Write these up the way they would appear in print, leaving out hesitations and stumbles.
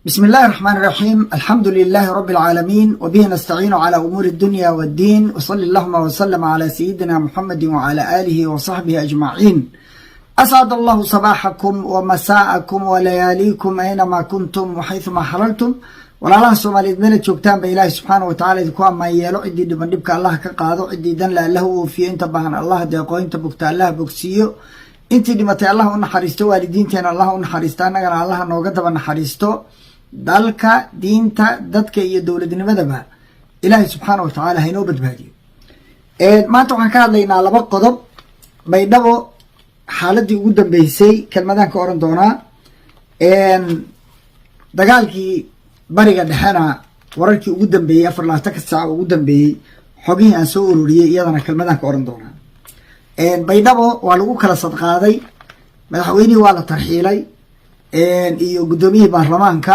بسم الله الرحمن الرحيم، الحمد لله رب العالمين، وبه نستعين على أمور الدنيا والدين، وصل اللهم وسلم على سيدنا محمد وعلى آله وصحبه أجمعين. أسعد الله صباحكم ومساءكم ولياليكم أينما كنتم وحيثما حللتم. Walaalaha Soomaaliyeed meelad joogtaan ba, Ilaahay subxaana wa tacala idinku ammaan yeelo. Ciddii dhiban dhibka Allah ka qaado, ciddii danle Allah u oofiyo, inta baahan Allah deeqo, inta bugta Allah bogsiiyo, intii dhimatay Allah u naxariisto, waalidiinteena Allah u naxariisto, annagana Allah nooga daba naxariisto. Dalka, diinta, dadka iyo dowladnimadaba Ilaahay subxaana wa tacaala hainoo badbaadiyo. Maanta waxaan ka hadlaynaa laba qodob. Baydhabo xaaladii ugu dambeysay kelmadaan ka oran doonaa, dagaalkii Bariga Dhexena wararkii ugu dambeeyey, 24-ka saac ugu dambeeyey, xogihii aan soo ururiyey, iyadana kelmadaan ka oran doonaa. Baydhabo waa lagu kala sadqaaday. Madaxweynihii waa la tarxiilay iyo guddoomiyihii baarlamaanka.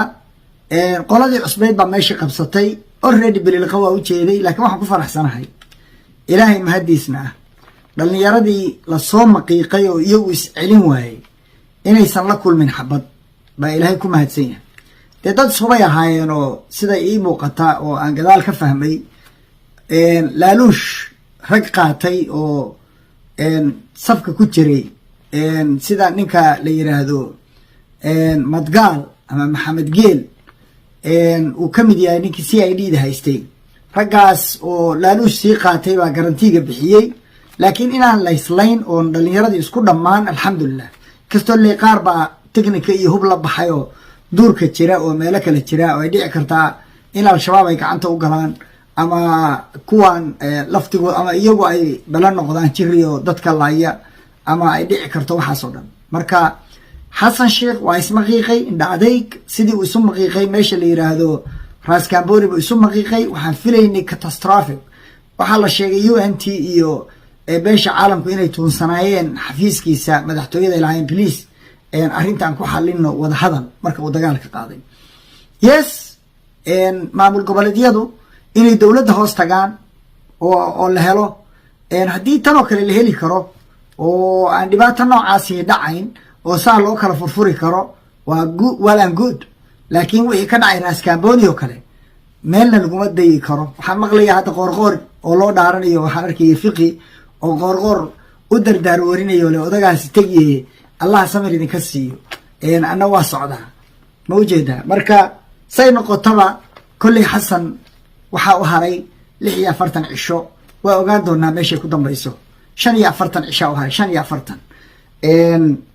Qoladii cusbeyd baa meeshii qabsatay already. Bililqa waa ujeeday, laakiin waxaan ku faraxsanahay, Ilaahay mahaddiisna ah, dhalinyaradii lasoo maqiiqay oo iyagu is-celin waayey inaysan la kulmin xabad baa Ilaahay ku mahadsan yahay. Dee dad isubay ahaayeen oo sida ii muuqata oo aan gadaal ka fahmay, laaluush rag qaatay oo safka ku jiray, sida ninka la yiraahdo Madgaal ama Maxamed Geel uu ka mid yahay, ninkii CID da haystay, raggaas oo laaluush sii qaatay baa garantiga bixiyey. Laakiin inaan layslayn oon dhalinyaradii isku dhammaan, alxamdulilah. Kastoo le qaar baa technica iyo hub la baxay oo duurka jira oo meelo kale jira oo ay dhici kartaa in Al-Shabaab ay gacanta u galaan ama kuwan laftigood ama iyagu ay bala noqdaan jiri oo dadka laaya ama ay dhici karto waxaas oo dhan. Marka Xasan Sheikh waa ismaqiiqay, indha adayg sidii uu isu maqiiqay meesha la yiraahdo Raskamboni buu isu maqiiqay. Waxaan filaynay catastrophic. Waxaa la sheegay UN-ta iyo beesha caalamku inay tuunsanaayeen xafiiskiisa madaxtooyada, lahaayeen, "Please, arrintaan ku xalino wadahadal." Marka uu dagaalka qaaday, yes, maamul goboleedyadu inay dowladda hoos tagaan oo la helo, haddii tan oo kale la heli karo oo aan dhibaato noocaasi dhacayn oo saa loo kala furfuri karo, waa well and good. Laakiin wixii ka dhacay Raskamboni oo kale meelna laguma dayi karo. Waxaan maqlaya hadda Qoorqoor oo loo dhaaranayo. Waxaan arkaya Fiqi oo Qoorqoor u dardaar warinayo le, "Odagaasi tegiye, Allah samir idinka siiyo, anna waa socdaa." Ma ujeedaa? Marka say noqotaba, kolley Xasan waxaa u haray 46 cisho. Waa ogaan doonaa meeshay ku dambayso. 45 cishaa u haray, 45.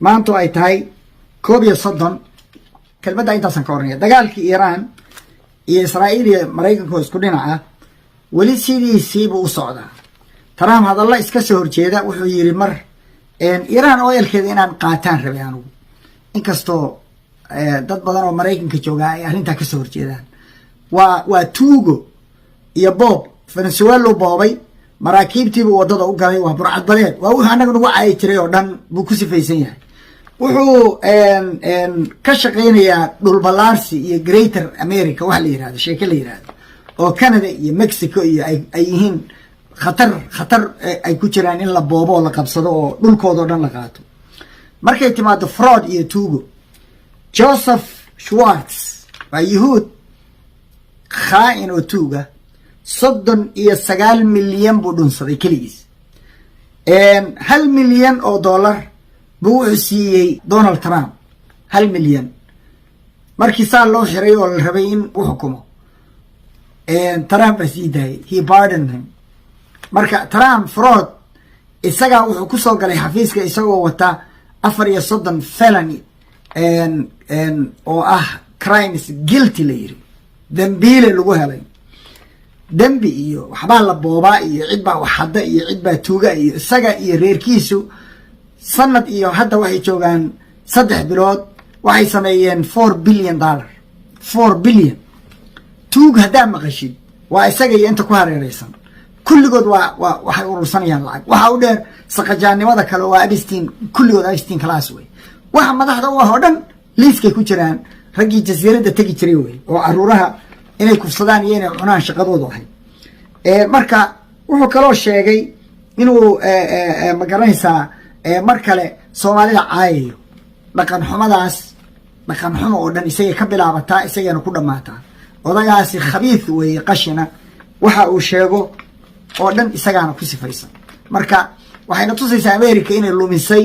Maanto ay tahay 31. Kelmadda intaasaan ka oranaya. Dagaalkii Iiraan iyo Israa'iil iyo Maraykanka oo isku dhinaca weli sidiisiibuu u socdaa. Trump hadalla iska soo horjeeda wuxuu yiri mar, "Iiraan oilkeeda inaan qaataan rabay anugu," inkastoo dad badan oo Maraykanka joogaa ay arrintaa kasoo horjeedaan. Waa tuugo iyo boob. Venezuela boobay, maraakiibtiibuu waddada u galay. Waa burcadbadeed, waa wuxuu annaga nagu caayi jiray oo dhan buu ku sifaysan yahay. Wuxuu ka shaqaynayaa dhulballaarsi iyo Greater America waxa la yirahdo, sheeke la yirahdo oo Canada iyo Mexico iyo ay yihiin khatar, khatar ay ku jiraan in la boobo oo la qabsado oo dhulkooda o dhan la qaato. Markay timaado fraud iyo tuugo, Joseph Schwartz waa Yuhuud khaa'in oo tuuga. 39 milyan buu dhunsaday keligiis. 1 milyan oo dollar buu wuxuu siiyey Donald Trump, 1 milyan. Markii saa loo xiray oo la rabay in u xukumo, Trump baa sii daayay. He pardoned him. Marka Trump fraud isagaa wuxuu kusoo galay xafiiska isagoo wata 34 felony oo ah crimes, guilty la yiri, dembiile lagu helay dembi iyo waxbaa la boobaa iyo cid baa waxadda iyo cid baa tuuga. Iyo isaga iyo reerkiisu sanad iyo hadda waxay joogaan 3 bilood, waxay sameeyeen $4 billion, 4 billion. Tuug haddaa maqashid, waa isaga iyo inta ku hareereysan. Kulligood waa waxay urursanayaan lacag. Waxa u dheer saqajaannimada kale, waa Epstein. Kulligood Epstein class wey. Waxa madaxda u ah oo dhan liiskay ku jiraan. Raggii jasiiradda tegi jiray wey oo caruuraha inay kufsadaan iyo inay cunaan shaqadoodu ahayd. Marka wuxuu kaloo sheegay inuu, ma garanaysaa, mar kale Soomaalida caayayo. Dhaqan xumadaas Dhaqan xumo oo dhan isagay ka bilaabataa, isagayna ku dhammaataa. Odagaasi khabiith weeye, qashina. Waxa uu sheego oo dhan isagaana ku sifaysan. Marka waxayna tusaysaa America inay lumisay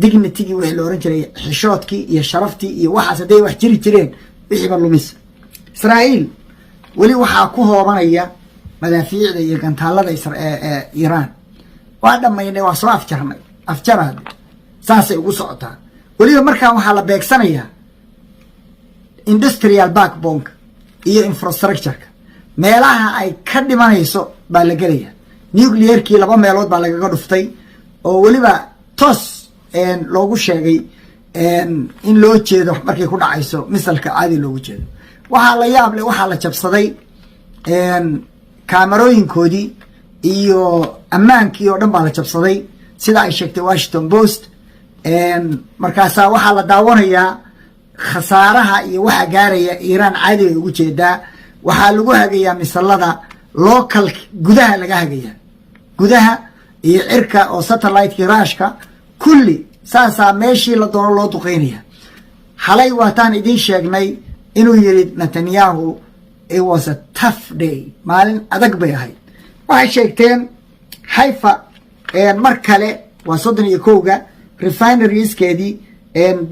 dignitygii, wixii la ohan jiray xishoodkii iyo sharaftii iyo waxaas. Hadday wax jiri jireen, wixiiba lumisa. Israa'iil weli waxaa ku hoobanaya madaafiicda iyo gantaalada Iiraan. "Waa dhammaynay, waa soo afjarnay." Afjaraad saasay ugu socotaa. Weliba markaan waxaa la beegsanayaa industrial backboneka iyo infrastructureka, meelaha ay ka dhimanayso baa la gelaya. Nuclearkii laba meelood baa lagaga dhuftay, oo weliba toos loogu sheegay in loo jeedo markay ku dhacayso missileka caadi loogu jeedo. Waxaa la yaab leh, waxaa la jabsaday kaamarooyinkoodii iyo ammaankii oo dhan baa la jabsaday, sida ay sheegtay Washington Post. Markaasaa waxaa la daawanayaa khasaaraha iyo waxa gaaraya Iiraan. Caadi bay ugu jeedaa. Waxaa lagu hagayaa missilada local, gudaha laga hagayaa, gudaha iyo cirka oo satellite-kii Ruushka kulli saasaa meeshii la doono loo duqeynaya. Xalay waataan idiin sheegnay inuu yiri Netanyahu, "It was a tough day," maalin adag bay ahayd. Waxay sheegteen Xayfa mar kale waa 31-ga refinerieskeedii,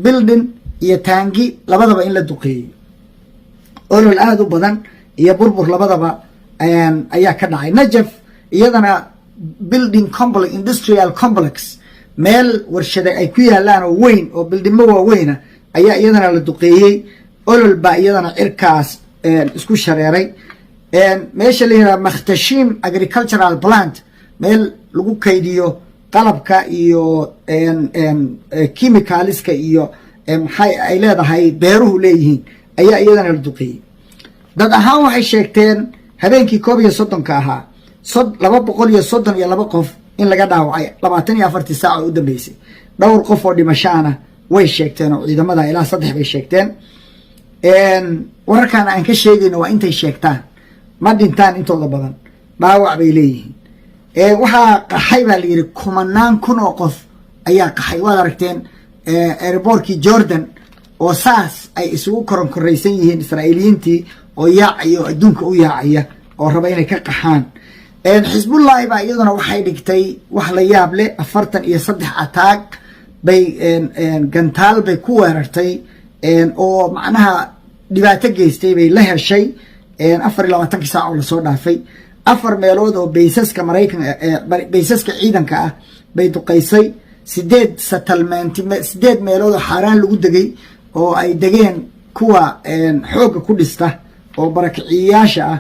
building iyo taangi labadaba in la duqeeyey. Olol aada u badan iyo burbur labadaba ayaa ka dhacay. Najaf iyadana building complex, industrial complex, meel warshade ay ku yaalaan oo weyn oo buildingmo waaweyna ayaa iyadana la duqeeyey. Olol baa iyadana cirkaas isku shareeray. Meesha la yihahda Makhtashim Agricultural Plant, meel lagu kaydiyo qalabka iyo chemicalska iyo maxay ay leedahay beeruhu leeyihiin, ayaa iyadana la duqeeyey. Dad ahaan waxay sheegteen habeenkii 31-ka ahaa 232 qof in laga dhaawacay 24-tii saac oo u dambeysay. Dhowr qof oo dhimashaana way sheegteen, oo ciidamada ilaa saddex bay sheegteen. Wararkan aan ka sheegayno waa intay sheegtaan. Ma dhintaan intooda badan, dhaawac bay leeyihiin. Waxaa qaxay baa la yidhi kumanaan kun oo qof ayaa qaxay. Waad aragteen airportkii Jordan oo saas ay isugu koronkoraysan yihiin Israa'iiliyiintii oo yaacaya oo adduunka u yaacaya oo raba inay ka qaxaan. Xisbullahi baa iyaduna waxay dhigtay wax la yaab leh. 43 attack bay, gantaal bay ku weerartay oo macnaha dhibaato geystay bay la heshay 24-kii saac oo lasoo dhaafay. Afar meelood oo baseska Maraykan, baseska ciidanka ah bay duqaysay. Sideed settlement, sideed meelood oo xaaraan lagu degay oo ay degeen kuwa xoogga ku dhista oo barakiciyayaasha ah,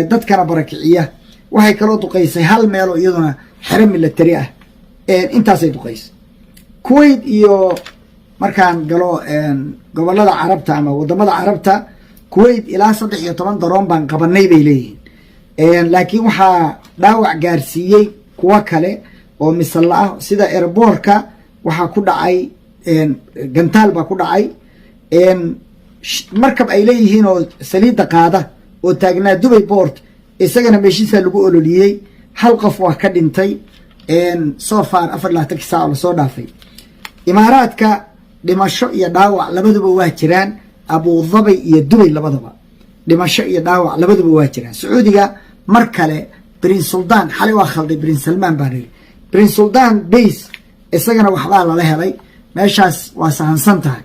dadkana barakiciya. Waxay kaloo duqaysay hal meel oo iyaduna xero military ah. Intaasay duqaysay. Kuwait iyo markaan galo gobolada Carabta ama wadamada Carabta, Kuwait ilaa 13 drone baan qabanay bay leeyihiin, laakiin waxaa dhaawac gaarsiiyey kuwo kale oo missile ah. Sida airportka waxaa ku dhacay gantaal baa ku dhacay. Markab ay leeyihiin oo saliidda qaada oo taagnaa Dubay Port, isagana meeshiisaa lagu ololiyey. Hal qof waa ka dhintay so far 24-kii saac oo lasoo dhaafay. Imaaraadka dhimasho iyo dhaawac labaduba waa jiraan. Abudabay iyo Dubay labadaba dhimasho iyo dhaawac labaduba waa jiraan. Sacuudiga mar kale Prince Sultan, xalay waa khalday, Prince Salmaan baan iri, Prince Sultan base isagana waxbaa lala helay. Meeshaas waa sahansan tahay.